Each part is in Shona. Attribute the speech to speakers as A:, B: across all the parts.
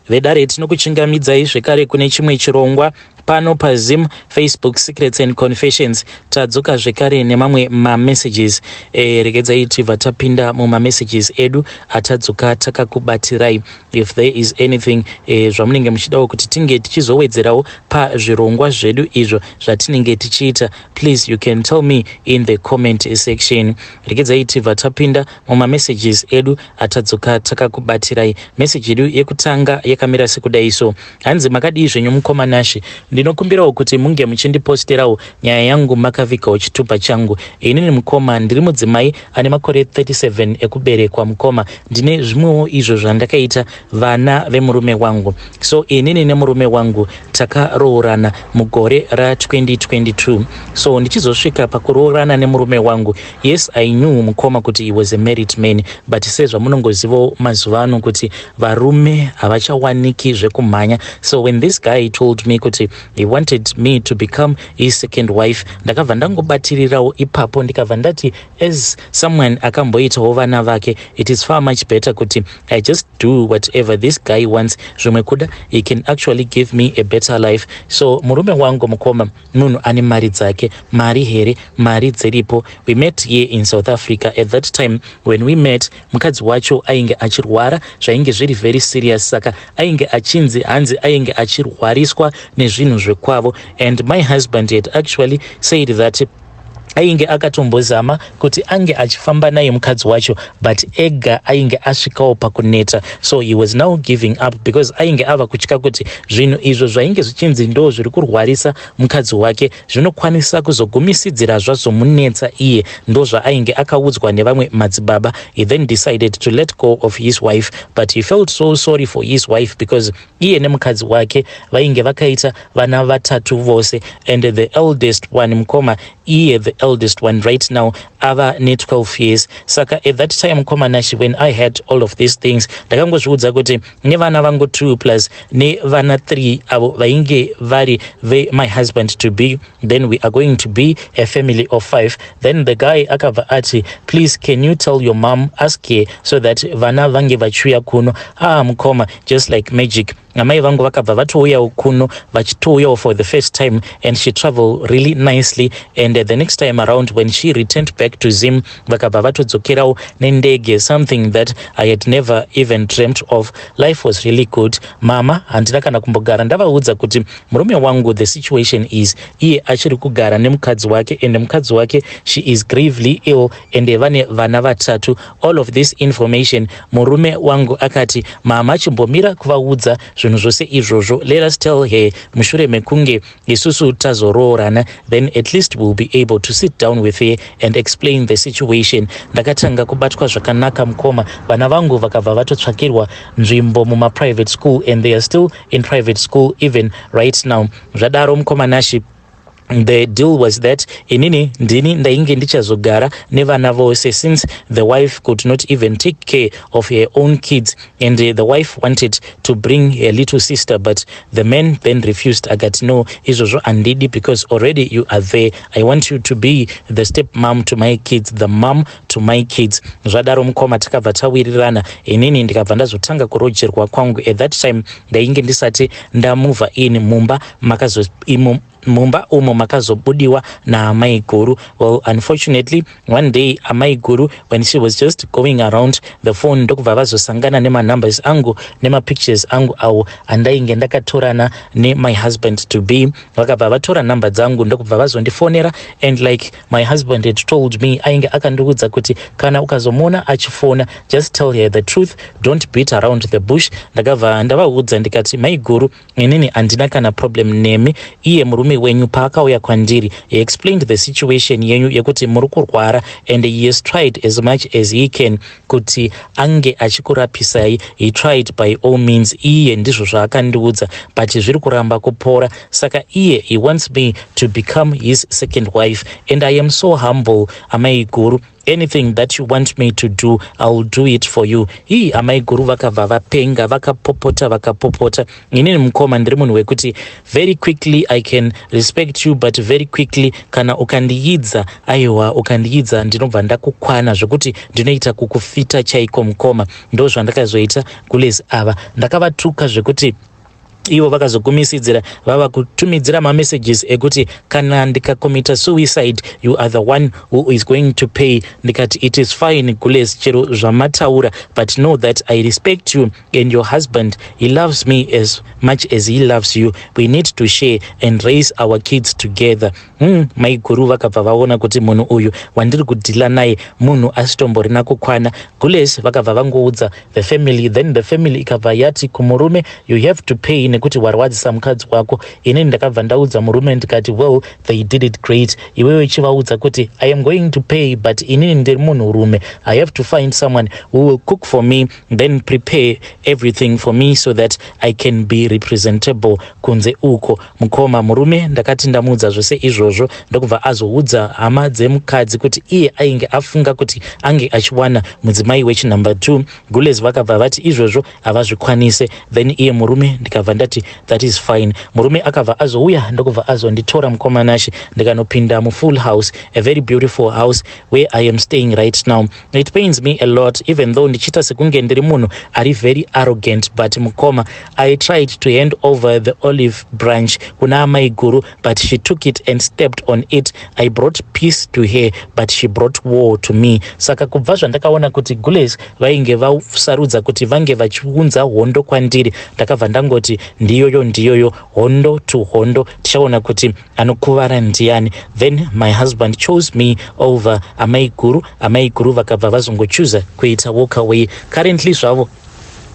A: Vedare, tinokuchingamidzai zvekare kune chimwe chirongwa pano paZim Facebook Secrets and Confessions. Tadzoka zvekare nemamwe mamessages. Regedzai tibva tapinda mumamessages edu atadzoka takakubatirai. If there is anything zvamunenge muchidawo kuti tinge tichizowedzerawo pazvirongwa zvedu izvo zvatinenge tichiita, please, you can tell me in the comment section. Regedzai tibva tapinda mumamessages edu atadzoka takakubatirai. Message yedu yekutanga yakamira sekudai so. Hanzi, "Makadii zvenyu, mukoma Nashe? Ndinokumbirawo kuti munge muchindiposterawo nyaya yangu makavigawo chitupa changu. Inini, mukoma, ndiri mudzimai ane makore 37 ekuberekwa. Mukoma, ndine zvimwewo izvo zvandakaita vana vemurume wangu. So inini nemurume wangu takaroorana mugore ra2022. So ndichizosvika pakuroorana nemurume wangu, yes, I knew, mukoma, kuti he was a married man, but sezvamunongozivawo mazuva ano kuti varume havachawaniki zvekumhanya. So when this guy told me kuti he wanted me to become his second wife, ndakabva ndangobatirirawo ipapo, ndikabva ndati as someone akamboitawo vana vake, it is far much better kuti I just do whatever this guy wants. Zvimwe kuda he can actually give me a better life." So murume wangu, mukoma, munhu ane mari dzake. Mari here, mari dziripo. We met here in South Africa. At that time when we met, mukadzi wacho ainge achirwara zvainge zviri very serious. Saka ainge achinzi, hanzi ainge achirwariswa nezvinhu zvekwavo, and my husband had actually said that ainge akatombozama kuti ange achifamba naye mukadzi wacho, but ega ainge asvikawo pakuneta. So he was now giving up because ainge ava kutya kuti zvinhu izvo zvainge zvichinzi ndo zviri kurwarisa mukadzi wake zvinokwanisa kuzogumisidzira zvazomunetsa iye. Ndo zvaainge akaudzwa nevamwe madzibaba. He then decided to let go of his wife, but he felt so sorry for his wife because iye nemukadzi wake vainge vakaita vana vatatu vose, and the eldest one, mukoma, iye the eldest one right now ava ne12 years. Saka at that time, mukoma Nashi, when I had all of these things, ndakangozviudza kuti nevana vangu 2 plus nevana 3 avo vainge vari vemy husband to be, then we are going to be a family of 5. Then the guy akabva ati, "Please, can you tell your mom, ask her so that vana vange vachiuya kuno?" Ah, mukoma, just like magic, amai vangu vakabva vatouyawo kuno, vachitouyawo for the first time, and she travel really nicely. And the next time around when she returned back to Zim, vakabva vatodzokerawo nendege, something that I had never even dreamt of. Life was really good. Mama handina kana kumbogara ndavaudza kuti murume wangu, the situation is iye achiri kugara nemukadzi wake, and mukadzi wake, she is gravely ill, and vane vana vatatu. All of this information, murume wangu akati, "Mama, chimbomira kuvaudza zvinhu zvose izvozvo. Let us tell her mushure mekunge isusu tazoroorana, then at least we'll be able to sit down with her and explain the situation." Ndakatanga kubatwa zvakanaka, mukoma. Vana vangu vakabva vatotsvakirwa nzvimbo mumaprivate school, and they are still in private school even right now. Zvadaro, mukoma Nashi, the deal was that inini ndini ndainge ndichazogara nevana vose, since the wife could not even take care of her own kids. And the wife wanted to bring her little sister, but the man then refused, akati, "No, izvozvo handidi, because already you are there. I want you to be the step mom to my kids, the mom to my kids." Zvadaro, mukoma, takabva tawirirana. Inini ndikabva ndazotanga kurojerwa kwangu. At that time ndainge ndisati ndamuvha in mumba makazo mumba umo makazobudiwa naamai guru. Well, unfortunately, one day amai guru, when she was just going around the phone, ndokubva vazosangana nemanumbers angu nemapictures angu awo andainge ndakatorana nemy husband to be. Vakabva vatora nhamba dzangu, ndokubva vazondifonera. And like my husband had told me, ainge akandiudza kuti kana ukazomuona achifona, just tell her the truth, don't beat around the bush. Ndakabva ndavaudza ndikati, "Mai guru, inini handina kana problem nemi. Iye murume wenyu paakauya kwandiri, he explained the situation yenyu yekuti muri kurwara, and he has tried as much as he can kuti ange achikurapisai. He tried by all means. Iye ndizvo zvaakandiudza, but zviri kuramba kupora. Saka iye he wants me to become his second wife, and I am so humble, amai guru. Anything that you want me to do, I will do it for you. Hii, amai guru vakabva vapenga, vakapopota, vakapopota. Inini mukoma ndiri munhu wekuti very quickly I can respect you, but very quickly kana ukandiidza, aiwa, ukandiidza ndinobva ndakukwana zvekuti ndinoita kukufita chaiko mukoma. Ndo zvandakazoita gules ava, ndakavatuka zvekuti ivo vakazogumisidzira vava kutumidzira mamessages ekuti kana ndikacommita suicide, you are the one who is going to pay. Ndikati, "It is fine, gules, chero zvamataura, but know that I respect you and your husband. He loves me as much as he loves you. We need to share and raise our kids together." Maiguru vakabva vaona kuti munhu uyu wandiri kudhila naye munhu asitomborina kukwana. Gules vakabva vangoudza the family, then the family ikabva yati kumurume, "You have to pay nekuti warwadzisa mukadzi wako." Inini ndakabva ndaudza murume ndikati, "Well, they did it great. Iwewe chivaudza kuti I am going to pay, but inini ndiri munhurume. I have to find someone who will cook for me, then prepare everything for me so that I can be representable kunze uko." Mukoma, murume ndakati ndamuudza zvose izvozvo, ndokubva azoudza hama dzemukadzi kuti iye ainge afunga kuti ange achiwana mudzimai wechinumber 2. Gules vakabva vati izvozvo havazvikwanise. Then iye murume ndikabva ndati, "That is fine." Murume akabva azouya, ndokubva azonditora, mukoma Nashe, ndikanopinda mufull house, a very beautiful house where I am staying right now. It pains me a lot, even though ndichiita sekunge ndiri munhu ari very arrogant, but mukoma, I tried to hand over the olive branch kuna amai guru, but she took it and stepped on it. I brought peace to her, but she brought war to me. Saka kubva zvandakaona kuti gules vainge vasarudza kuti vange vachiunza hondo kwandiri, ndakabva ndangoti ndiyoyo, ndiyoyo, hondo to hondo, tichaona kuti anokuvara ndiani. Then my husband chose me over amai guru. Amai guru vakabva vazongochuza kuita walk away. Currently zvavo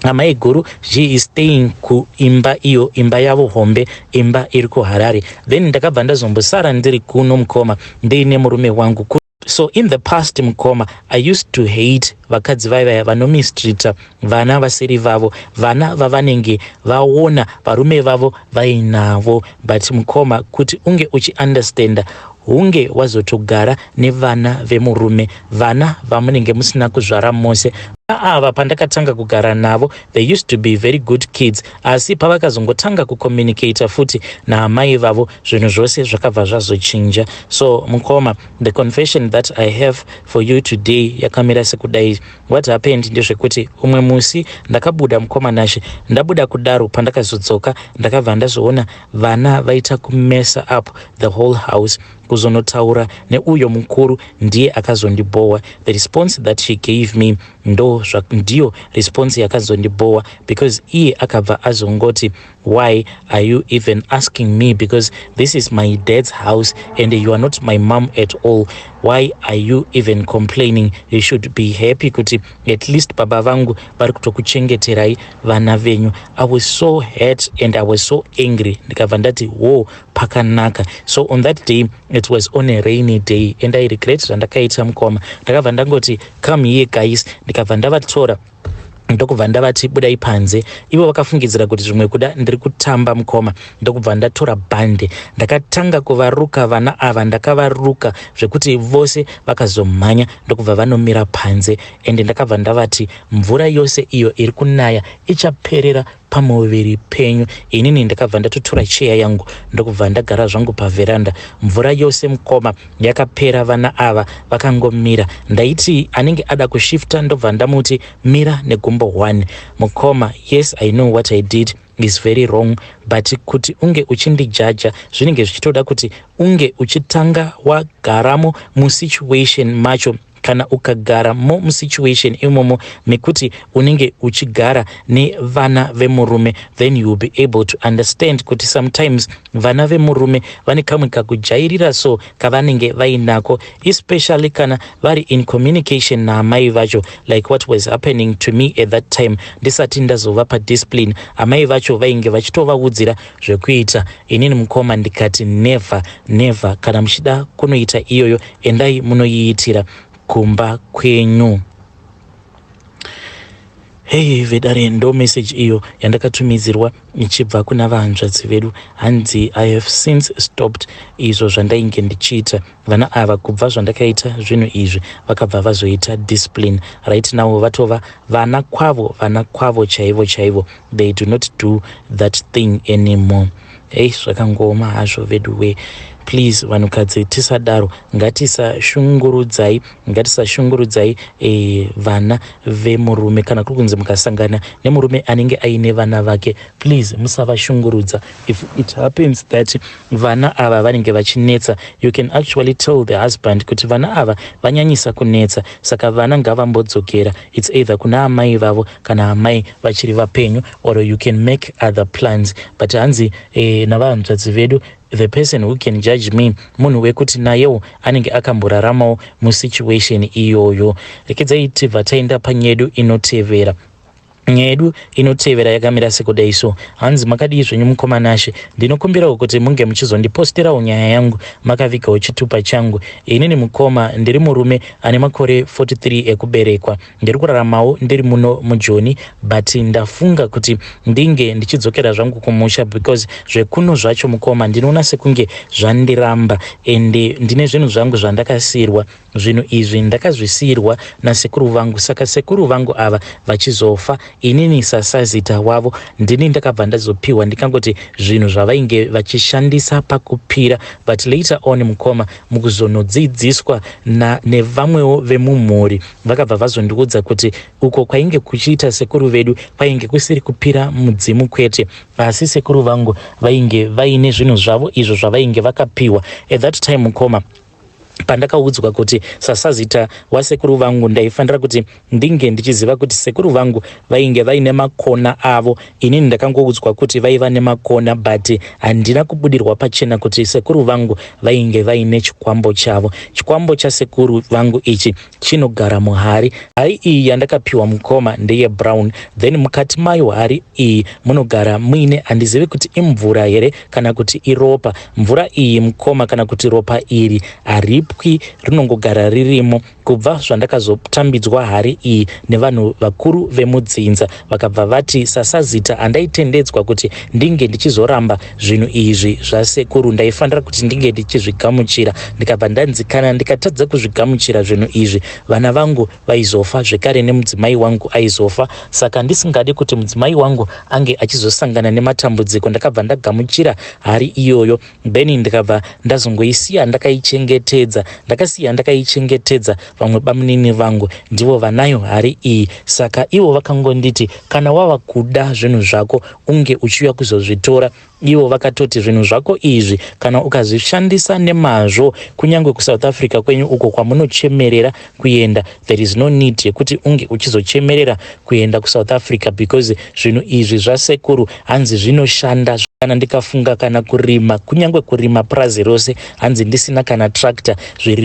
A: amai guru, she is staying kuimba iyo, imba yavo hombe, imba iri kuHarare. Then ndakabva ndazombosara ndiri kuno, mukoma, ndiine murume wangu. So in the past, mukoma, I used to hate vakadzi vaivaya vanomistreata vana vasiri vavo, vana vavanenge vaona varume vavo vainavo. But mukoma, kuti unge uchiunderstanda, hunge wazotogara nevana vemurume, vana vamunenge musina kuzvara mose. Ava pandakatanga kugara navo, they used to be very good kids, asi pavakazongotanga kucommunicata futi naamai vavo, zvinhu zvose zvakabva zvazochinja. So mukoma, the confession that I have for you today yakamira sekudai. What happened ndezvekuti umwe musi ndakabuda, mukoma Nashe. Ndabuda kudaro, pandakazodzoka ndakabva ndazoona vana vaita kumessa up the whole house. Kuzonotaura neuyo mukuru, ndiye akazondibhowa. The response that she gave me ndo ndiyo response yakazondibhowa, because iye akabva azongoti, "Why are you even asking me? Because this is my dad's house and you are not my mom at all. Why are you even complaining? You should be happy kuti at least baba vangu vari kutokuchengeterai vana venyu." I was so hurt and I was so angry. Ndikabva ndati, "Wo, pakanaka." So on that day, it was on a rainy day, and I regret zvandakaita, mukoma. Ndakabva ndangoti, "Come here, guys." Ndikabva ndavatora, ndokubva ndavati, "Budai panze." Ivo vakafungidzira kuti zvimwe kuda ndiri kutamba, mukoma. Ndokubva ndatora bhande, ndakatanga kuvaruka vana ava. Ndakavaruka zvekuti vose vakazomhanya, ndokubva vanomira panze. Ende ndakabva ndavati, "Mvura yose iyo iri kunaya ichaperera pamuviri penyu." Inini ndakabva ndatotora cheya yangu, ndokubva ndagara zvangu pavheranda. Mvura yose, mukoma, yakapera vana ava vakangomira. Ndaiti anenge ada kushifta, ndobva ndamuti, "Mira negumbo 1." Mukoma, yes, I know what I did is very wrong, but kuti unge uchindijaja zvinenge zvichitoda kuti unge uchitanga wagaramo musituation macho. Kana ukagara mo musituation imomo mekuti unenge uchigara nevana vemurume, then you will be able to understand kuti sometimes vana vemurume vane kamwe kakujairira so kavanenge vainako, especially kana vari in communication naamai vacho, like what was happening to me at that time. Ndisati ndazova padiscipline, amai vacho vainge vachitovaudzira zvekuita. Inini, mukoma, ndikati, "Never, never. Kana muchida kunoita iyoyo, endai munoiitira kumba kwenyu." Hei vedare, ndo message iyo yandakatumidzirwa ichibva kuna vahanzvadzi vedu. Hanzi, "I have since stopped izvo zvandainge ndichiita. Vana ava, kubva zvandakaita zvinhu izvi, vakabva vazoita discipline. Right now vatova vana kwavo, vana kwavo chaivo chaivo. They do not do that thing anymore." Hei, zvakangooma hazvo vedu we. Please vanhukadzi, tisadaro. Ngatisashungurudzai, ngatisashungurudzai vana vemurume. Kana kuri kunzi mukasangana nemurume anenge aine vana vake, please musavashungurudza. If it happens that vana ava vanenge vachinetsa, you can actually tell the husband kuti vana ava vanyanyisa kunetsa, saka vana ngavambodzokera, it's either kuna amai vavo kana amai vachiri vapenyu, or you can make other plans. But hanzi navahanzvadzi vedu, the person who can judge me munhu wekuti nayewo anenge akamboraramawo musituation iyoyo. Rekedzai tibva taenda panyedu inotevera. Nyaya yedu inotevera yakamira sekudai so. Hanzi, "Makadii zvenyu mukoma Nashe? Ndinokumbirawo kuti munge muchizondiposterawo nyaya yangu makavigawo chitupa changu. Inini mukoma, ndiri murume ane makore 43 ekuberekwa. Ndiri kuraramawo ndiri muno muJoni, but ndafunga kuti ndinge ndichidzokera zvangu kumusha because zvekuno zvacho mukoma, ndinoona sekunge zvandiramba. Ende ndine zvinhu zvangu zvandakasiyirwa. Zvinhu izvi ndakazvisiyirwa nasekuru vangu. Saka sekuru vangu ava vachizofa, inini sasazita wavo ndini ndakabva ndazopiwa, ndikangoti zvinhu zvavainge vachishandisa pakupira. But later on mukoma, mukuzonodzidziswa nevamwewo vemumhuri, vakabva vazondiudza kuti uko kwainge kuchiita sekuru vedu kwainge kusiri kupira mudzimu kwete, asi sekuru vangu vainge vaine zvinhu zvavo izvo zvavainge vakapiwa. At that time mukoma, pandakaudzwa kuti sasazita wasekuru vangu ndaifanira kuti ndinge ndichiziva kuti sekuru vangu vainge vaine makona avo. Inini ndakangoudzwa kuti vaiva nemakona, but handina kubudirwa pachena kuti sekuru vangu vainge vaine chikwambo chavo. Chikwambo chasekuru vangu ichi chinogara muhari. Hari iyi yandakapiwa mukoma ndeyebrown. Then mukati mayo hari iyi munogara muine, handizivi kuti imvura here kana kuti iropa. Mvura iyi mukoma, kana kuti ropa iri, haripwi, rinongogara ririmo. Kubva zvandakazotambidzwa hari iyi nevanhu vakuru vemudzinza, vakabva vati sasazita handaitendedzwa kuti ndinge ndichizoramba zvinhu izvi zvasekuru. Ndaifanira kuti ndinge ndichizvigamuchira. Ndikabva ndanzi kana ndikatadza kuzvigamuchira zvinhu izvi, vana vangu vaizofa zvekare nemudzimai wangu aizofa. Saka ndisingadi kuti mudzimai wangu ange achizosangana nematambudziko, ndakabva ndagamuchira hari iyoyo. Then ndikabva ndazongoisiya ndakaichengetedza. Ndakasiya ndakaichengetedza. Vamwe bamunini vangu ndivo vanayo hari iyi. Saka ivo vakangonditi kana wava kuda zvinhu zvako, unge uchiuya kuzozvitora. Ivo vakatoti zvinhu zvako izvi kana ukazvishandisa nemazvo, kunyange kuSouth Africa kwenyu uko kwamunochemerera kuenda, there is no need yekuti unge uchizochemerera kuenda kuSouth Africa, because zvinhu izvi zvasekuru, hanzi, zvinoshanda. Kana ndikafunga kana kurima, kunyange kurima purazi rose, hanzi, ndisina kana tractor,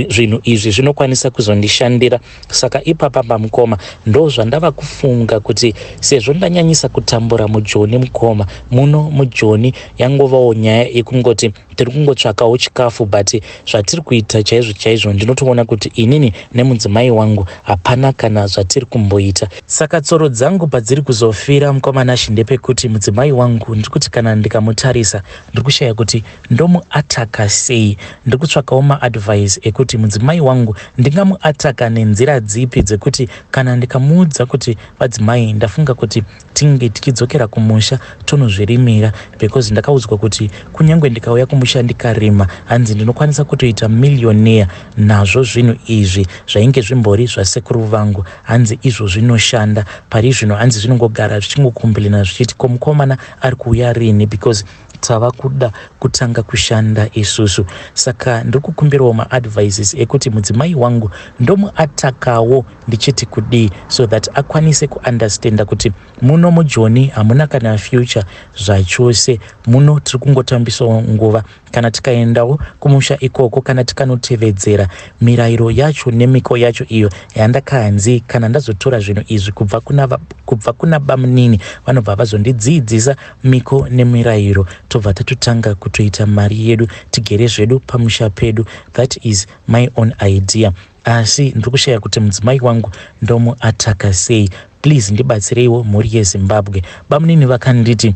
A: zvinhu izvi zvinokwanisa kuzondishandira. Saka ipapa pamukoma, ndo zvandava kufunga kuti sezvo ndanyanyisa kutambura muJoni mukoma, muno muJoni yangovawo nyaya yekungoti tiri kungotsvakawo chikafu, but zvatiri kuita chaizvo chaizvo, ndinotoona kuti inini nemudzimai wangu hapana kana zvatiri kumboita. Saka tsoro dzangu padziri kuzofira mukoma Nashe ndepekuti mudzimai wangu, ndiri kuti kana ndikamutarisa, ndiri kushaya kuti ndomuataka sei. Ndiri kutsvakawo maadvice ekuti mudzimai wangu ndingamuataka nenzira dzipi dzekuti kana ndikamuudza kuti, 'Vadzimai, ndafunga kuti tinge tichidzokera kumusha tonozvirimira, because ndakaudzwa kuti kunyange ndikauya kumusha ndikarima, hanzi ndinokwanisa kutoita millionaire nazvo zvinhu izvi zvainge zvimbori zvasekuru vangu. Hanzi izvo zvinoshanda pari zvino. Hanzi zvinongogara zvichingokomplaina zvichiti, 'Ko mukomana ari kuuya rini? Because tava kuda kutanga kushanda isusu.' Saka ndiri kukumbirawo maadvices ekuti mudzimai wangu ndomuatakawo ndichiti kudii, so that akwanise kuunderstanda kuti muno muJoni hamuna kana future zvachose. Muno tiri kungotambisawo nguva. Kana tikaendawo kumusha ikoko, kana tikanotevedzera mirayiro yacho nemiko yacho iyo yandakanzi kana ndazotora zvinhu izvi kubva kuna bamunini, vanobva vazondidzidzisa miko nemirayiro, tobva tatotanga kutoita mari yedu tigere zvedu pamusha pedu. That is my own idea, asi ndiri kushaya kuti mudzimai wangu ndomuataka sei." Please ndibatsireiwo, mhuri yeZimbabwe. Bamunini vakanditi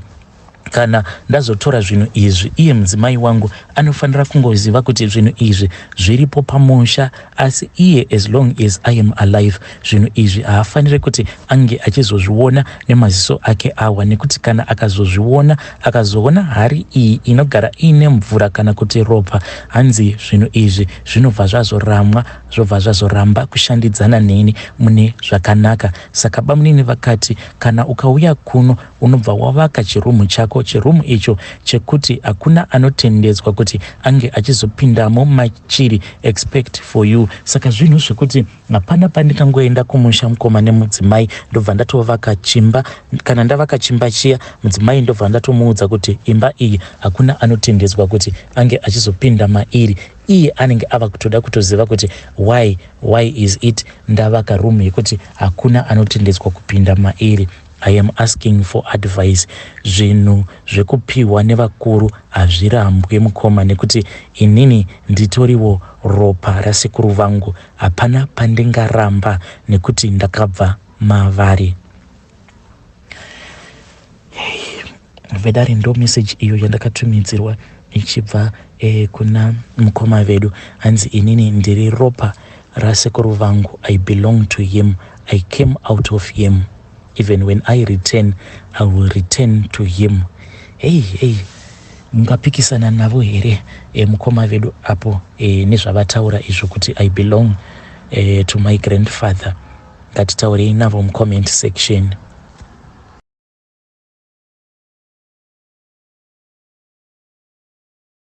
A: kana ndazotora zvinhu izvi, iye mudzimai wangu anofanira kungoziva kuti zvinhu izvi zviripo pamusha, asi iye, as long as I am alive, zvinhu izvi haafaniri kuti ange achizozviona nemaziso ake awa, nekuti kana akazozviona, akazoona hari iyi inogara iine mvura kana kuti ropa, hanzi zvinhu izvi zvinobva zvazoramwa, zvobva zvazoramba kushandidzana neni mune zvakanaka. Saka bamunini vakati kana ukauya kuno, unobva wavaka chirumu chako, chirumu icho chekuti hakuna anotendedzwa kuti ange achizopindamo machiri except for you. Saka zvinhu zvekuti hapana pandikangoenda kumusha, mukoma nemudzimai, ndobva ndatovaka chimba. Kana ndavaka chimba chiya, mudzimai ndobva ndatomuudza kuti imba iyi hakuna anotendedzwa kuti ange achizopinda mairi. Iye anenge ava kutoda kutoziva kuti why is it ndavaka room yekuti hakuna anotendedzwa kupinda mairi. I am asking for advice. Zvinhu zvekupiwa nevakuru hazvirambwe, mukoma, nekuti inini nditoriwo ropa rasekuru vangu. Hapana pandingaramba nekuti ndakabva mavari. Vedare, ndo message iyo yandakatumidzirwa ichibva kuna mukoma vedu. Hanzi inini ndiri ropa rasekuru vangu. I belong to him. I came out of him. Even when I return, I will return to him. Hei hei, mungapikisana navo here, mukoma vedu apo, nezvavataura izvo kuti I belong to my grandfather? Ngatitaurei navo mucomment section.